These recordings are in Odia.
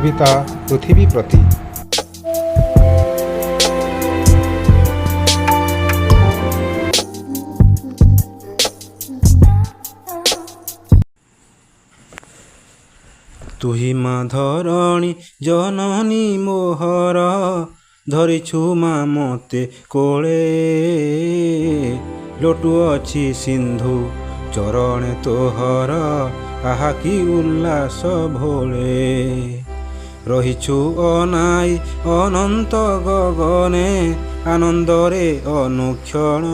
କବିତା ପୃଥିବୀ ପ୍ରତି। ତୁହି ମା ଧରଣୀ ଜନନୀ ମୋହର, ଧରିଛୁ ମା ମତେ କୋଳେ। ଲୋଟୁଅଛି ସିନ୍ଧୁ ଚରଣେ ତୋହର, ଆହା କି ଉଲ୍ଲାସ ଭୋଳେ। ରହିଛୁ ଅନାଇ ଅନନ୍ତ ଗଗନେ, ଆନନ୍ଦରେ ଅନୁକ୍ଷଣ।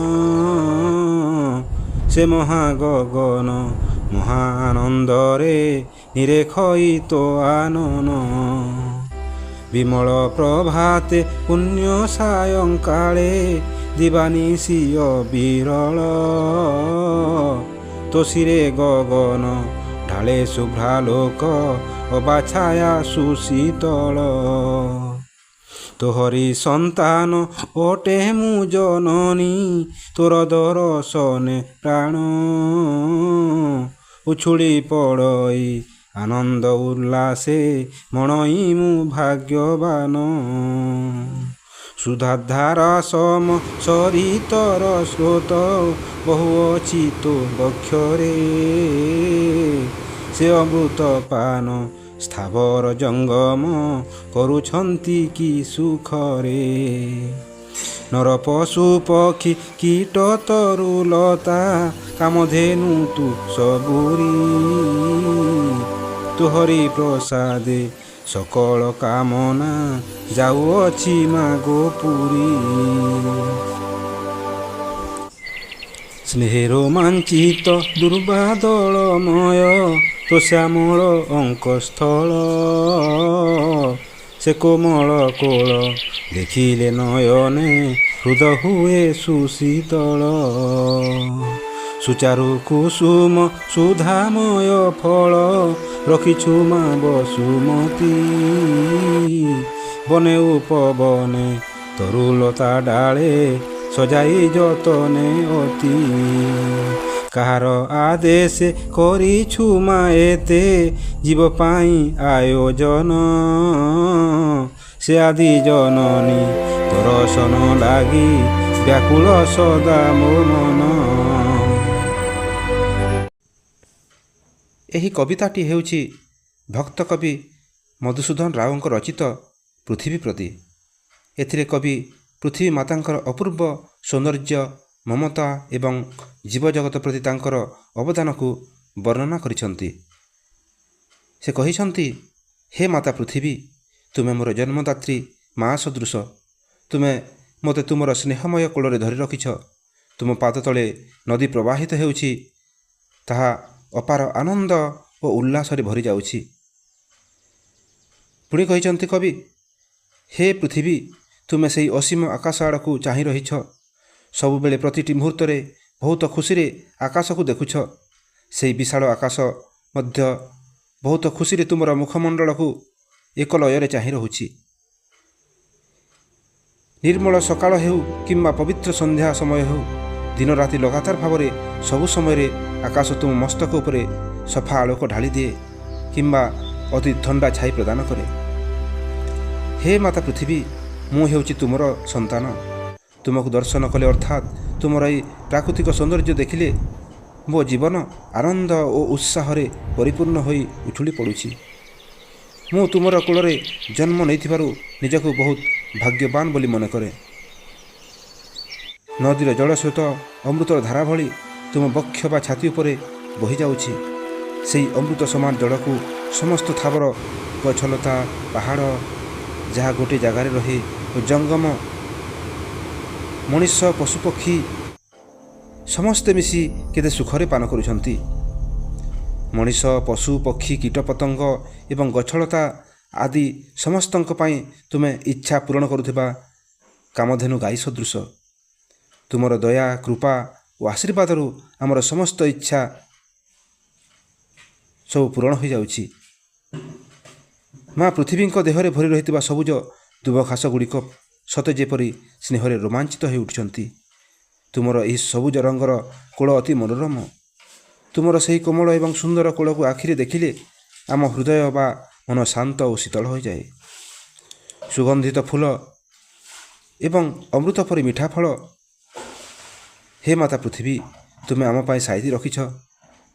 ସେ ମହାଗଗନ ମହାଆନନ୍ଦରେ ନିରେଖଇ ତୋ ଆନନ। ବିମଳ ପ୍ରଭାତେ ପୁଣ୍ୟ ସାୟଙ୍କାଳେ, ଦିବାନିଶି ଅବିରଳ। ତୋଷିରେ ଗଗନ ଢାଳେ ଶୁଭ୍ରାଲୋକ, ଅବା ଛାୟା ସୁଶୀତଳ। ତୋହରି ସନ୍ତାନ ଅଟେ ମୁଁ ଜନନୀ, ତୋର ଦରଶନେ ପ୍ରାଣ ଉଛୁଳି ପଡ଼ଇ ଆନନ୍ଦ ଉଲ୍ଲାସେ, ମଣଇ ମୁଁ ଭାଗ୍ୟବାନ। ସୁଧାଧାରା ସମ ସରିତର ସ୍ରୋତ ବହୁଅଛି ତୋ ବକ୍ଷରେ। ସେ ଅମୃତ ପାନ ସ୍ଥାବର ଜଙ୍ଗମ କରୁଛନ୍ତି କି ସୁଖରେ। ନର ପଶୁ ପକ୍ଷୀ କୀଟ ତରୁଲତା, କାମଧେନୁ ତୁ ସବୁରି। ତୋହରି ପ୍ରସାଦେ ସକଳ କାମନା ଯାଉଅଛି ମାଗୋ ପୁରୀ। ସ୍ନେହେ ରୋମାଞ୍ଚିତ ଦୁର୍ବାଦଳମୟ ତୋ ଶ୍ୟାମଳ ଅଙ୍କସ୍ଥଳ। ସେ କୋମଳ କୋଳ ଦେଖିଲେ ନୟନେ ହୃଦ ହୁଏ ସୁଶୀତଳ। ସୁଚାରୁ କୁସୁମ ସୁଧାମୟ ଫଳ ରଖିଛୁ ମା ବସୁମତୀ। ବନେ ଉପବନେ ତରୁଲତା ଡାଳେ ସଜାଇ ଯତନେ ଅତି। କାହାର ଆଦେଶ କରିଛୁ ମା ଏତେ ଜୀବ ପାଇଁ ଆୟୋଜନ? ସେ ଆଦି ଜନନୀ ଦରଶନ ଲାଗି ବ୍ୟାକୁଳ ସଦା ମୋ ମନ। ଏହି କବିତାଟି ହେଉଛି ଭକ୍ତ କବି ମଧୁସୂଦନ ରାଓଙ୍କ ରଚିତ ପୃଥିବୀ ପ୍ରତି। ଏଥିରେ କବି ପୃଥିବୀ ମାତାଙ୍କର ଅପୂର୍ବ ସୌନ୍ଦର୍ଯ୍ୟ, ମମତା ଏବଂ ଜୀବଜଗତ ପ୍ରତି ତାଙ୍କର ଅବଦାନକୁ ବର୍ଣ୍ଣନା କରିଛନ୍ତି। ସେ କହିଛନ୍ତି, ହେ ମାତା ପୃଥିବୀ, ତୁମେ ମୋର ଜନ୍ମଦାତ୍ରୀ ମା ସଦୃଶ। ତୁମେ ମୋତେ ତୁମର ସ୍ନେହମୟ କୋଳରେ ଧରି ରଖିଛ। ତୁମ ପାଦ ତଳେ ନଦୀ ପ୍ରବାହିତ ହେଉଛି, ତାହା ଅପାର ଆନନ୍ଦ ଓ ଉଲ୍ଲାସରେ ଭରିଯାଉଛି। ପୁଣି କହିଛନ୍ତି କବି, ହେ ପୃଥିବୀ, ତୁମେ ସେହି ଅସୀମ ଆକାଶ ଆଡ଼କୁ ଚାହିଁ ରହିଛ। ସବୁବେଳେ ପ୍ରତିଟି ମୁହୂର୍ତ୍ତରେ ବହୁତ ଖୁସିରେ ଆକାଶକୁ ଦେଖୁଛ। ସେହି ବିଶାଳ ଆକାଶ ମଧ୍ୟ ବହୁତ ଖୁସିରେ ତୁମର ମୁଖମଣ୍ଡଳକୁ ଏକ ଲୟରେ ଚାହିଁ ରହୁଛି। ନିର୍ମଳ ସକାଳ ହେଉ କିମ୍ବା ପବିତ୍ର ସନ୍ଧ୍ୟା ସମୟ ହେଉ, ଦିନ ରାତି ଲଗାତାର ଭାବରେ ସବୁ ସମୟରେ ଆକାଶ ତୁମ ମସ୍ତକ ଉପରେ ସଫା ଆଲୋକ ଢାଳିଦିଏ କିମ୍ବା ଅତି ଥଣ୍ଡା ଛାଇ ପ୍ରଦାନ କରେ। ହେ ମାତା ପୃଥିବୀ, ମୁଁ ହେଉଛି ତୁମର ସନ୍ତାନ। ତୁମକୁ ଦର୍ଶନ କଲେ, ଅର୍ଥାତ୍ ତୁମର ଏହି ପ୍ରାକୃତିକ ସୌନ୍ଦର୍ଯ୍ୟ ଦେଖିଲେ ମୋ ଜୀବନ ଆନନ୍ଦ ଓ ଉତ୍ସାହରେ ପରିପୂର୍ଣ୍ଣ ହୋଇ ଉଛୁଳି ପଡ଼ୁଛି। ମୁଁ ତୁମର କୂଳରେ ଜନ୍ମ ନେଇଥିବାରୁ ନିଜକୁ ବହୁତ ଭାଗ୍ୟବାନ ବୋଲି ମନେ କରେ। ନଦୀର ଜଳସ୍ରୋତ ଅମୃତର ଧାରା ଭଳି ତୁମ ବକ୍ଷ ବା ଛାତି ଉପରେ ବହିଯାଉଛି। ସେଇ ଅମୃତ ସମାନ ଜଳକୁ ସମସ୍ତ ଥାବର ଗଛଲତା, ପାହାଡ଼ ଯାହା ଗୋଟିଏ ଜାଗାରେ ରହେ ଓ ଜଙ୍ଗମ, ମଣିଷ, ପଶୁପକ୍ଷୀ ସମସ୍ତେ ମିଶି କେତେ ସୁଖରେ ପାନ କରୁଛନ୍ତି। ମଣିଷ, ପଶୁ, ପକ୍ଷୀ, କୀଟପତଙ୍ଗ ଏବଂ ଗଛଲତା ଆଦି ସମସ୍ତଙ୍କ ପାଇଁ ତୁମେ ଇଚ୍ଛା ପୂରଣ କରୁଥିବା କାମଧେନୁ ଗାଈ ସଦୃଶ। ତୁମର ଦୟା, କୃପା ଓ ଆଶୀର୍ବାଦରୁ ଆମର ସମସ୍ତ ଇଚ୍ଛା ସବୁ ପୂରଣ ହୋଇଯାଉଛି। ମା ପୃଥିବୀଙ୍କ ଦେହରେ ଭରି ରହିଥିବା ସବୁଜ ଦୁବ ଘାସ ଗୁଡ଼ିକ ସତେ ଯେପରି ସ୍ନେହରେ ରୋମାଞ୍ଚିତ ହୋଇ ଉଠୁଛନ୍ତି। ତୁମର ଏହି ସବୁଜ ରଙ୍ଗର କୋଳ ଅତି ମନୋରମ। ତୁମର ସେହି କୋମଳ ଏବଂ ସୁନ୍ଦର କୋଳକୁ ଆଖିରେ ଦେଖିଲେ ଆମ ହୃଦୟ ବା ମନ ଶାନ୍ତ ଓ ଶୀତଳ ହୋଇଯାଏ। ସୁଗନ୍ଧିତ ଫୁଲ ଏବଂ ଅମୃତ ପରି ମିଠା ଫଳ ହେ ମାତା ପୃଥିବୀ, ତୁମେ ଆମ ପାଇଁ ସାଇତି ରଖିଛ।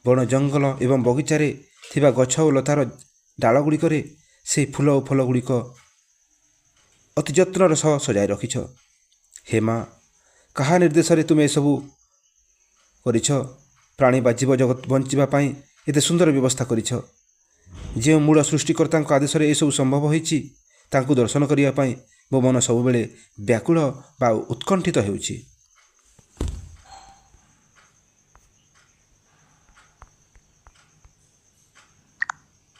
ବଣ ଜଙ୍ଗଲ ଏବଂ ବଗିଚାରେ ଥିବା ଗଛ ଓ ଲତାର ଡାଳ ଗୁଡ଼ିକରେ ସେହି ଫୁଲ ଓ ଫଳ ଗୁଡ଼ିକ ଅତି ଯତ୍ନର ସହ ସଜାଇ ରଖିଛ। ହେ ମା, କାହା ନିର୍ଦ୍ଦେଶରେ ତୁମେ ଏସବୁ କରିଛ? ପ୍ରାଣୀ ବା ଜୀବ ଜଗତ ବଞ୍ଚିବା ପାଇଁ ଏତେ ସୁନ୍ଦର ବ୍ୟବସ୍ଥା କରିଛ। ଯେଉଁ ମୂଳ ସୃଷ୍ଟିକର୍ତ୍ତାଙ୍କ ଆଦେଶରେ ଏସବୁ ସମ୍ଭବ ହୋଇଛି, ତାଙ୍କୁ ଦର୍ଶନ କରିବା ପାଇଁ ମୋ ମନ ସବୁବେଳେ ବ୍ୟାକୁଳ ବା ଉତ୍କଣ୍ଠିତ ହେଉଛି।